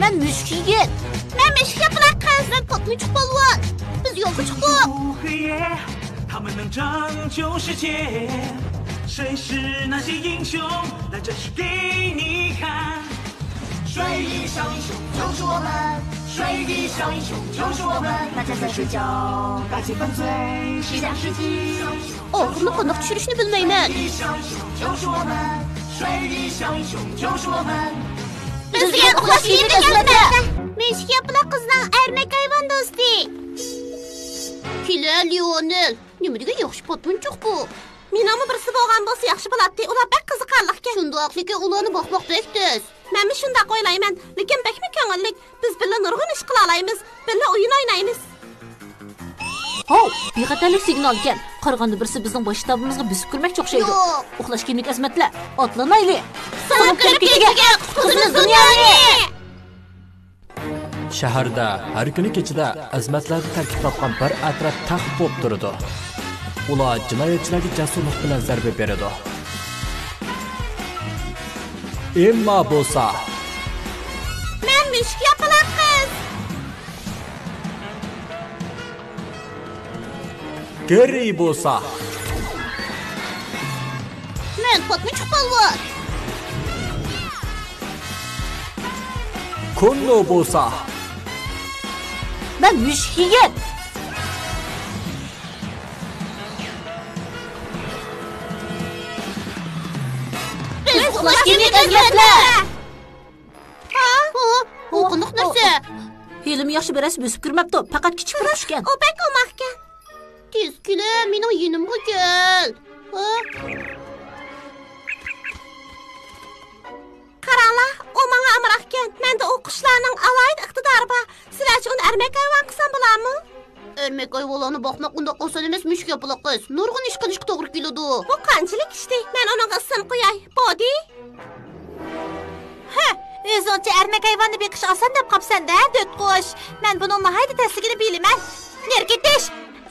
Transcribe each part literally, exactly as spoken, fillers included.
مەن مۈشۈك يىگىت. مەن مۈشۈك ياپىلاق قىز. مەن پاتمىچۇق پالۋان. بىز يولغا چىقتۇق. 他们能拯救世界，谁是那些英雄？来，展示给你看。水里小英雄救是我们，水里小英雄救是我们。大家在睡觉，大气粉碎，谁家世纪？ ئاخىرىنى قانداق چۈشۈرۈشنى بىلمەيمەن. بىز دېگەن ئۇخلاش كىيىملىك ئەزىمەتلەر. مۈشۈك ياپىلاق قىزنىڭ ئەرمەك ھايۋان دوستى. كېلە، لېئونېل. نېمە دېگەن ياخشى پاتمىنچۇق بۇ. مېنىڭمۇ بىرسى بولغان بولسا ياخشى بولاتتى. ئۇلار بەك قىزىقارلىقكەن. شۇنداق، لېكىن ئۇلارنى باقماق بەك تەس. مەنمۇ شۇنداق ئويلايمەن، لېكىن بەكمۇ كۆڭۈللۈك. بىز بىللە نۇرغۇن ئىش قىلالايمىز. بىللە ئويۇن ئوينايمىز. ھاۋ، بىخەتەرلىك سىگنالىكەن. قارىغاندا بىرسى بىزنىڭ باش شتابىمىزغا بۆسۈپ كىرمەكچى ئوخشايدۇ. ياق. ئۇخلاش كىيىملىك ئەزىمەتلەر، ئاتلىنايلى. سىڭىپ كىرىپ كېتىشىگە قۇتقۇزىمىز دۇنيانى. شەھەردە ھەر كۈنى كېچىدە ئەزىمەتلەردىن تەركىب تاپقان بىر ئەترەت تەخت بولۇپ تۇرىدۇ. ئۇلار جىنايەتچىلەرگە جەسۇرلۇق بىلەن زەربە بېرىدۇ. ئېمما بولسا، مەن مۈشۈك ياپىلاق قىز. گېررى بولسا، مەن پاتمىچۇق پالۋان. كوننو بولسا، مەن مۈشۈك يىگىت. بىز ئۇخلاش كىيىملىك ئەزىمەتلەر. ھا؟ ھا؟ ئۇ قانداق نەرسە؟ ھېلىمۇ ياخشى بىرەرسى بۆسۈپ كىرمەپتۇ، پەقەت كىچىك بىر قۇشكەن. ئۇ بەك ئوماقكەن. تېز كېلە، مېنىڭ يېنىمغا كەل. ھا؟ قاراڭلار، ئۇ ماڭا ئامراقكەن. مەندە ئۇ قۇشلارنىڭ ئالاھىدە ئىقتىدارى بار. سىلەرچە ئۇنى ئەرمەك ھايۋان قىلسام بولارمۇ؟ ئەرمەك ھايۋانلارنى باقماق ئۇنداق ئاسان ئەمەس، مۈشۈك ياپىلاق قىز. نۇرغۇن ئىش قىلىشقا توغرا كېلىدۇ. بۇ قانچىلىك ئىشتى؟ مەن ئۇنىڭغا ئىسىم قوياي. بودى. ھە، ئۆزۈڭچە ئەرمەك ھايۋاننى بېقىش ئاسان دەپ قاپسەن-دە، دۆت قۇش. مەن بۇنىڭ ناھايىتى تەسلىكىنى بىلىمەن. نېرى كېتىش!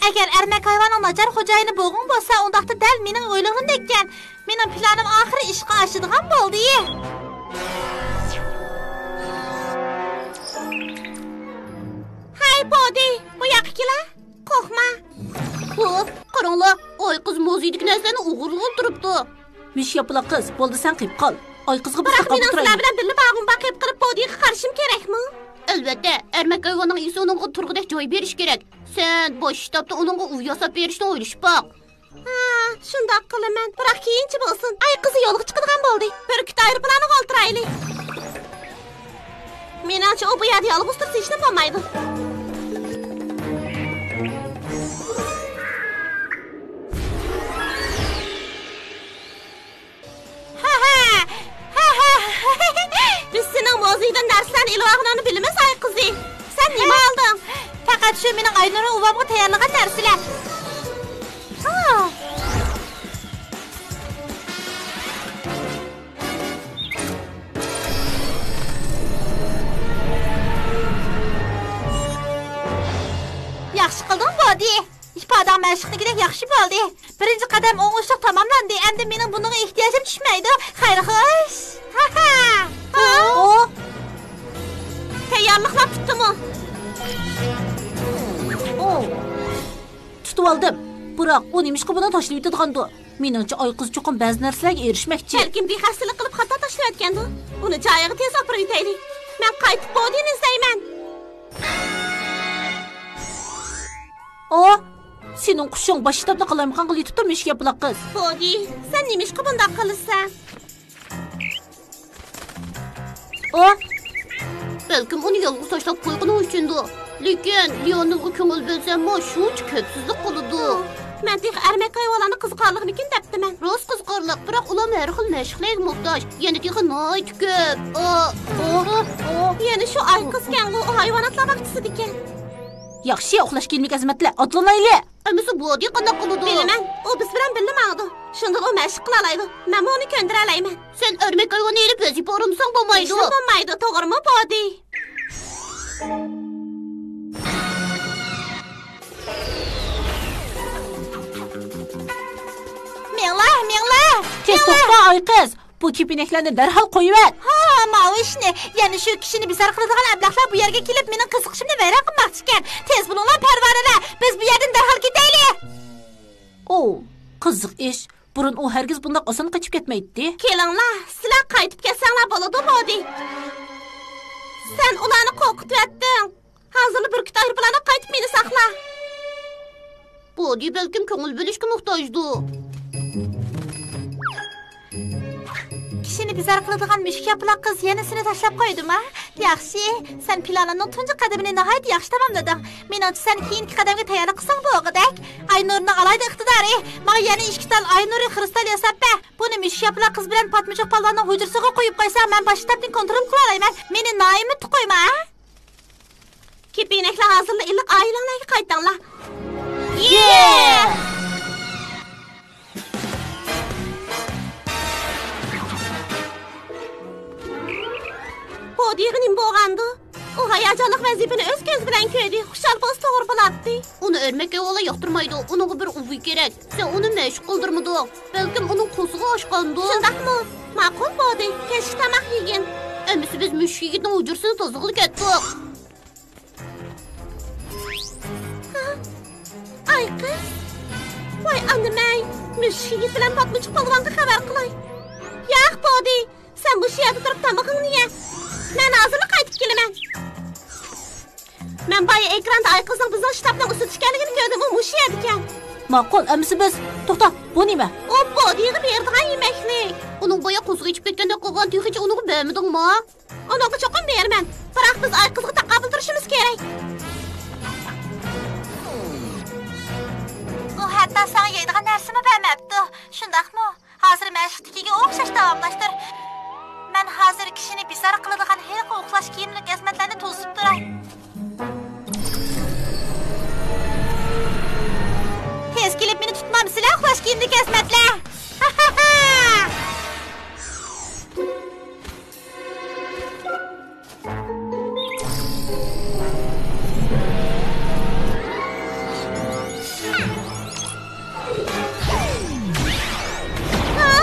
ئەگەر ئەرمەك ھايۋاننىڭ ناچار خوجايىنى بولغۇڭ بولسا، ئۇنداقتا دەل مېنىڭ ئويلىغىنىمدەككەن. مېنىڭ پىلانىم ئاخىرى ئىشقا ئاشىدىغان بولدى. ھەي، بودى، بۇ ياققا كېلە. قورقما. ھوپ، قاراڭلار، ئايقىز مۇزېيدىكى نەرسىلەرنى ئوغرىلىغىلى تۇرۇپتۇ. مۈشۈك ياپىلاق قىز، بولدى، سەن قېلىپ قال. ئايقىزغا بىز بىراق تاقابىل مېنىڭ سىلەر تۇرايلى. بىلەن بىللە باغىمغا قېلىپ قېلىپ بودىغا قارىشىم كېرەكمۇ؟ ئەلۋەتتە، ئەرمەك ھايۋاننىڭ ئىگىسى ئۇنىڭغا تۇرغۇدەك جاي بېرىشى كېرەك. سەن باش شتابتا ئۇنىڭغا ئۇۋا ياساپ بېرىشنى ئويلىشىپ باق. ھا، شۇنداق قىلىمەن. بىراق كېيىنچە بولسۇن. ئايقىزى يولغا چىقىدىغان بولدى. بۈركۈت ئايروپىلانىغا ئولتۇرايلى. مېنىڭچە، ئۇ بۇ يەردە يالغۇز تۇرسا ھېچنېمە بولمايدۇ. ھە، ھە. ھە، ھە. بىز سېنىڭ مۇزېيدىن نەرسىلەرنى ئېلىۋالغىنىڭنى بىلىمىز، ئايقىزى. سەن نېمە ئالدىڭ؟ پەقەت شۇ مېنىڭ ئاينۇر ئۇۋامغا تەييارلىغان نەرسىلەر. ھا. ياخشى قىلدىڭ، بودى. ئىپادەڭ مەشىقتىكىدەك ياخشى بولدى. بىرىنچى قەدەم ئوڭۇشلۇق تاماملاندى. ئەمدى مېنىڭ بۇنىڭغا ئېھتىياجىم چۈشمەيدۇ. خەير خوش. ھا ھا. ئو. تەييارلىقلار پۈتتىمۇ؟ ئو. تۇتۇۋالدىم. بىراق، ئۇ نېمىشقا بۇنى تاشلىۋېتىدىغاندۇ؟ مېنىڭچە، ئايقىز چوقۇم بەزى نەرسىلەرگە ئېرىشمەكچى. بەلكىم بىخەستەلىك قىلىپ خاتا تاشلىۋەتكەندۇ؟ ئۇنى جايىغا تېز ئاپىرىۋېتەيلى. مەن قايتىپ بودىنى ئىزدەيمەن. ئا، سېنىڭ قۇشۇڭ باش شتابنى قالايمىقان قىلىۋېتىپتۇ، مۈشۈك ياپىلاق قىز. بودى، سەن نېمىشقا بۇنداق قىلىسەن؟ ئا؟ بەلكىم ئۇنى يالغۇز تاشلاپ قويغىنىڭ ئۈچۈندۇ. لېكىن لېئونېلغا كۆڭۈل بۆلسەممۇ، شۇنچە كۆپ سۆزلۈك قىلىدۇ. مەن تېخى ئەرمەك ھايۋانلارنى قىزىقارلىقمىكىن دەپتىمەن. راست قىزىقارلىق، بىراق ئۇلارمۇ ھەر خىل مەشىقلەرگە موھتاج. يەنە تېخى ناھايىتى كۆپ. ئا، ئا، ئا. يەنە شۇ ئايقىزكەنغۇ، ئۇ ھايۋاناتلار باغچىسىدىكەن. ياخشى، ئۇخلاش كىيىملىك ئەزىمەتلەر، ئاتلىنايلى. ئەمىسە بودى قانداق قىلىدۇ؟ بىلىمەن، ئۇ بىز بىلەن بىللە ماڭىدۇ. شۇندىلا ئۇ مەشىق قىلالايدۇ. مەنمۇ ئۇنى كۆندۈرەلەيمەن. سەن ئەرمەك ھايۋاننى ئېلىپ ۋەزىپە ئورۇنلىساڭ بولمايدۇ. ھېچنېمە بولمايدۇ، توغرىمۇ، بودى؟ مېڭلە، مېڭلە! تېز توختا، ئايقىز! بۇ كېپىنەكلەرنى دەرھال قويۇۋەت! ھا، ماۋۇ ئىشنى! يەنە شۇ كىشىنى بىزار قىلىدىغان ئەبلەخلەر بۇ يەرگە كېلىپ، مېنىڭ قىزىقىشىمنى ۋەيران قىلماقچىكەن. تېز بولۇڭلار، پەرۋانە ۋە بىز بۇ يەردىن دەرھال كېتەيلى! ئو، قىزىق ئىش. بۇرۇن ئۇ ھەرگىز بۇنداق ئاسان قېچىپ كەتمەيتتى. كېلىڭلار، سىلەر قايتىپ كەتسەڭلار بولىدۇ، بودى. سەن ئۇلارنى قورقۇتۇۋەتتىڭ. ھازىرلا بۈركۈت ئايروپىلانىغا قايتىپ مېنى ساقلا. بودى بەلكىم كۆڭۈل بۆلۈشكە موھتاجدۇ. كىشىنى بىزار قىلىدىغان مۈشۈك ياپىلاق قىز يەنە سېنى تاشلاپ قويدىما؟ ياخشى، سەن پىلانىڭنىڭ تۇنجى قەدىمىنى ناھايىتى ياخشى تاماملىدىڭ. مېنىڭچە، سەن كېيىنكى قەدەمگە تەييارلىق قىلساڭ بولغۇدەك. ئاينۇرنىڭ ئالاھىدە ئىقتىدارى. ماڭا يەنە ئىككى تال ئاينۇرى خرۇستال ياساپ بەر. بۇنى مۈشۈك ياپىلاق قىز بىلەن پاتمىچۇق پالۋاننىڭ ھۇجرىسىغا قويۇپ قويساڭ، مەن باش شتابنى كونترول قىلالايمەن. مېنى نائۈمىد قويما، ھە؟ كېپىنەكلەر ھازىرلا ئىللىق ئائىلەڭلەرگە قايتىڭلار. يې! بودىغا نېمە بولغاندۇ؟ ئۇ ھاياجانلىق ۋەزىپىنى ئۆز كۆزى بىلەن كۆردى. خۇشال بولسا توغرا بولاتتى. ئۇنى ئەرمەك ھايۋانلار ياقتۇرمايدۇ. ئۇنىڭغا بىر ئۇۋا كېرەك. سەن ئۇنى مەشىق قىلدۇرمىدىڭ. بەلكىم ئۇنىڭ قورسىقى ئاچقاندۇ؟ شۇنداقمۇ؟ ماقۇل، بودى. كەچلىك تاماق يېگىن. ئەمىسە بىز مۈشۈك يىگىتنىڭ ھۇجرىسىنى تازىلىغىلى كەتتۇق. ھا؟ ئايقىز؟ ۋاي ئانىمەي! مۈشۈك يىگىت بىلەن پاتمىچۇق پالۋانغا خەۋەر قىلاي. ياق، بودى. سەن مۇشۇ يەردە تۇرۇپ تامىقىڭنى يە. مەن ھازىرلا قايتىپ كېلىمەن. مەن بايا ئېكراندا ئايقىزنىڭ بىزنىڭ شتابنىڭ ئۈستىدە ئىكەنلىكىنى كۆردۈم، ئۇ مۇشۇ يەردىكەن. ماقۇل، ئەمىسە بىز. توختا، بۇ نېمە؟ ئۇ بودىغا بېرىدىغان يېمەكلىك. ئۇنىڭ بايا قورسىقى ئېچىپ كەتكەندەك قىلغان، تېخىچە ئۇنىڭغا بەرمىدىڭمۇ؟ ئۇنىڭغا چوقۇم بېرىمەن. بىراق بىز ئايقىزغا تاقابىل تۇرۇشىمىز كېرەك. ئۇ ھەتتا ساڭا يەيدىغان نەرسىمۇ بەرمەپتۇ. شۇنداقمۇ؟ ھازىر مەشىقتىكىگە ئوخشاش داۋاملاشتۇر. مەن ھازىر كىشىنى بىزار قىلىدىغان ھېلىقى ئۇخلاش كىيىملىك ئەزىمەتلەرنى توزۇتۇپ تۇراي. تېز كېلىپ مېنى تۇتمامسىلەر، ئۇخلاش كىيىملىك ئەزىمەتلەر!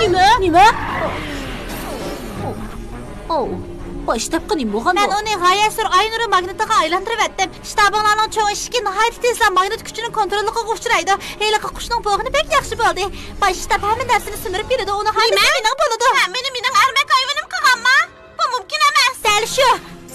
نېمە؟ نېمە؟ ئوۋ، باش شتابقا نېمە بولغاندۇ؟ مەن ئۇنى غايەت زور ئاينۇرى ماگنىتىغا ئايلاندۇرۇۋەتتىم. شتابىڭلارنىڭ چوڭ ئىشىكى ناھايىتى تېزلا ماگنىت كۈچىنىڭ كونتروللۇقىغا ئۇچرايدۇ. ھېلىقى قۇشنىڭ بوغۇنى بەك ياخشى بولدى. باش شتاب ھەممە نەرسىنى سۈمۈرۈپ بېرىدۇ، ئۇنىڭ ھەممىسى مېنىڭ بولىدۇ. ھەممىنى مېنىڭ ئەرمەك ھايۋىنىم قىلغانما؟ بۇ مۇمكىن ئەمەس. دەل شۇ.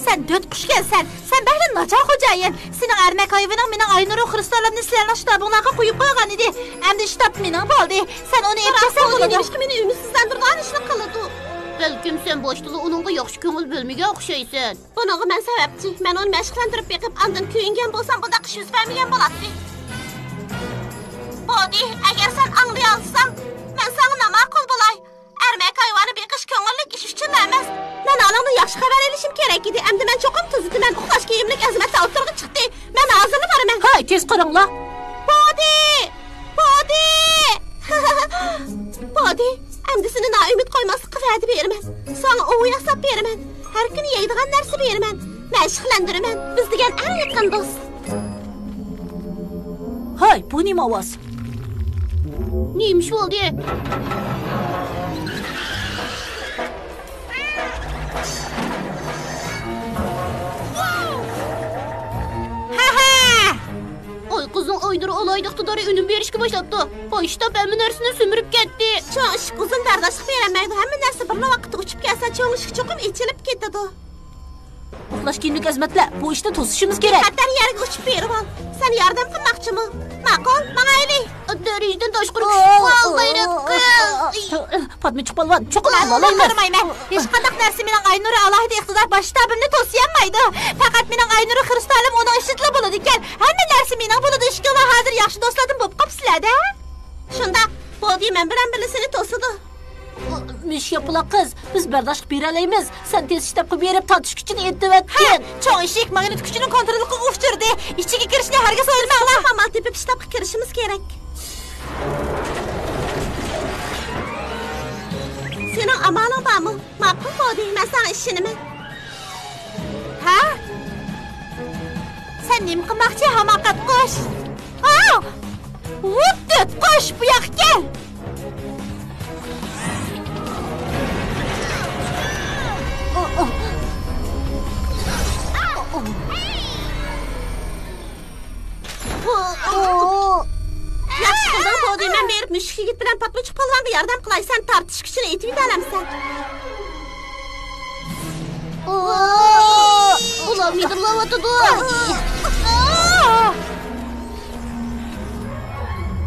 سەن دۆت قۇشكەنسەن. سەن بەكلا ناچار خوجايىن. سېنىڭ ئەرمەك ھايۋىنىڭ مېنىڭ ئاينۇرۇ خرۇستالىمنى سىلەرنىڭ شتابىڭلارغا قويۇپ قويغان ئىدى. ئەمدى شتاب مېنىڭ بولدى. سەن ئۇنى ئېلىپ كەتسەڭ بولىدۇ. بىراق بۇ نېمىشقا مېنى ئۈمىدسىزلەندۈرىدىغان ئىشنى قىلىدۇ؟ بەلكىم سەن باشتىلا ئۇنىڭغا ياخشى كۆڭۈل بۆلمىگەن ئوخشايسەن. بۇنىڭغا مەن سەۋەبچى. مەن ئۇنى مەشىقلەندۈرۈپ بېقىپ، ئاندىن كۆيۈنگەن بولسام، بۇنداق ئىش يۈز بەرمىگەن بولاتتى. بودى، ئەگەر سەن ئاڭلىيالىساڭ، مەن ساڭا ناماقۇل بولاي. ئەرمەك ھايۋانى بېقىش كۆڭۈللۈك ئىش ئۈچۈن ئەمەس. مەن ھالىڭدىن ياخشى خەۋەر ئېلىشىم كېرەك ئىدى. ئەمدى مەن چوقۇم تۈزىتىمەن. ئۇخلاش كىيىملىك ئەزىمەتلەر ئوتتۇرىغا چىقتى. مەن ھازىرلا بارىمەن. ھەي، تېز قاراڭلار. بودى! بودى! بودى! ئەمدى سېنى نائۈمىد قويماسلىققا ۋەدە بېرىمەن. ساڭا ئۇۋا ياساپ بېرىمەن. ھەر كۈنى يەيدىغان نەرسە بېرىمەن. مەشىقلەندۈرىمەن. بىز دېگەن ئەڭ يېقىن دوست. ھاي، بۇ نېمە ئاۋاز؟ نېمە ئىش بولدى؟ ھەھە! ئايقىزنىڭ ئاينۇرى ئالاھىدە ئىقتىدارى ئۈنۈم بېرىشكە باشلاپتۇ. باش شتاب ھەممە نەرسىنى سۈمۈرۈپ كەتتى. چوڭ ئىشىك ئۇزۇن بەرداشلىق بېرەلمەيدۇ. ھەممە نەرسە بىرلا ۋاقىتتا ئۇچۇپ كەلسە، چوڭ ئىشىك چوقۇم ئېچىلىپ كېتىدۇ. ئۇخلاش كىيىملىك ئەزىمەتلەر، بۇ ئىشنى توسۇشىمىز كېرەك. بىخەتەر يەرگە ئۇچۇپ بېرىۋال. سەن ياردەم قىلماقچىمۇ؟ ماقۇل، ماڭايلى. دەرىجىدىن تاشقىرى كۈچلۈك قىز، غەيرەت قىز. پاتمىچۇق پالۋان، چوقۇم ئالالايمەن. قارىمايمەن. ھېچقانداق نەرسە مېنىڭ ئاينۇرى ئالاھىدە ئىقتىدار باش شتابىمنى توسىيالمايدۇ. پەقەت مېنىڭ ئاينۇرى خرۇستالىم ئۇنىڭ ئىچىدىلا بولىدىكەن. ھەممە نەرسە مېنىڭ بولىدۇ. ئىككىڭلار ھازىر ياخشى دوستلاردىن بولۇپ قاپسىلەر-دە. شۇنداق، بودى مەن بىلەن بىللە سېنى توسىدۇ. مۈشۈك ياپىلاق قىز، بىز بەرداشلىق بېرەلەيمىز. سەن تېز شتابقا بېرىپ تارتىش كۈچىنى ھە، ئېلىۋەتكىن. چوڭ ئىشىك ماگنىت كۈچىنىڭ كونتروللۇقىغا ئۇچرىدى. ئىچىگە كىرىشنى ھەرگىز ئويلىماڭلار. ئامال تېپىپ شتابقا كىرىشىمىز كېرەك. سېنىڭ ئامالىڭ بارمۇ؟ ماقۇل، بودى، مەن ساڭا ئىشىنىمەن. ھە؟ سەن نېمە قىلماقچى، ھاماقەت قۇش؟ ئاۋ! ۋۇت دۆت قۇش، بۇ ياققا كەل! پاتمىچۇق پالۋانغا ياردەم قىلاي، سەن تارتىش كۈچىنى ئېتىۋېتەلەمسەن؟ ئۇلار مىدىرلاۋاتىدۇ.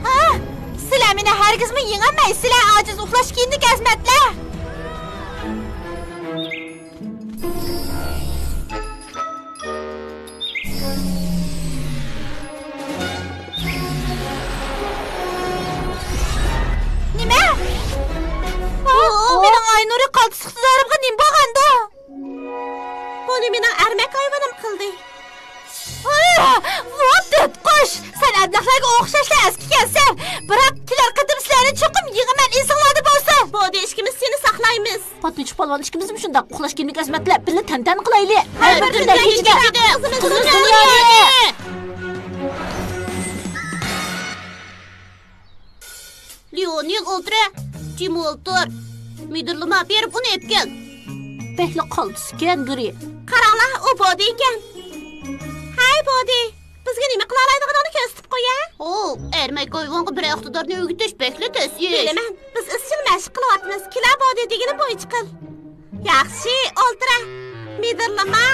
ھە؟ سىلەر مېنى ھەرگىزمۇ يېڭەلمەيسىلەر، ئاجىز ئۇخلاش كىيىملىك ئەزىمەتلەر. نېمە؟ ئۇ، مېنىڭ ئاينۇرى قالتىس ئىقتىدارىمغا نېمە بولغاندۇ؟ بۇنى مېنىڭ ئەرمەك ھايۋىنىم قىلدى. ۋاھ، تۆتقۇش! سەن ئەبلەخلەرگە ئوخشاشلا ئەسكىكەنسەن. بىراق، كېلەر قېتىم سىلەرنى چوقۇم يېڭىمەن، ئېسىڭلاردا بولسۇن. بولدى، ئىككىمىز سېنى ساقلايمىز. پاتمىچۇق پالۋان ئىككىمىزمۇ شۇنداق ئۇخلاش كىيىملىك ئەزىمەتلەر، بىللە تەنتەنە قىلايلى. ھەر بىر كۈن نەتىجىدە قىزىمىز دۇنياغا. لېئونېل، ئولتۇرە. جىم ئولتۇر. مىدىرلىما، بېرىپ ئۇنى ئېلىپ كەل. بەكلا قالتىسكەن گۇرى. قاراڭلار، ئۇ بودى ئىكەن. ھەي، بودى، بىزگە نېمە قىلالايدىغىنىڭنى كۆرسىتىپ قويە. ئۇ، ئەرمەك ھايۋانغا بىرەر ئىقتىدارنى ئۆگىتىش بەكلا تەس ئىش. بىلىمەن، بىز ئىزچىل مەشىق قىلىۋاتىمىز. كېلە، بودى دېگىنىم بويىچە قىل. ياخشى، ئولتۇرە. مىدىرلىما.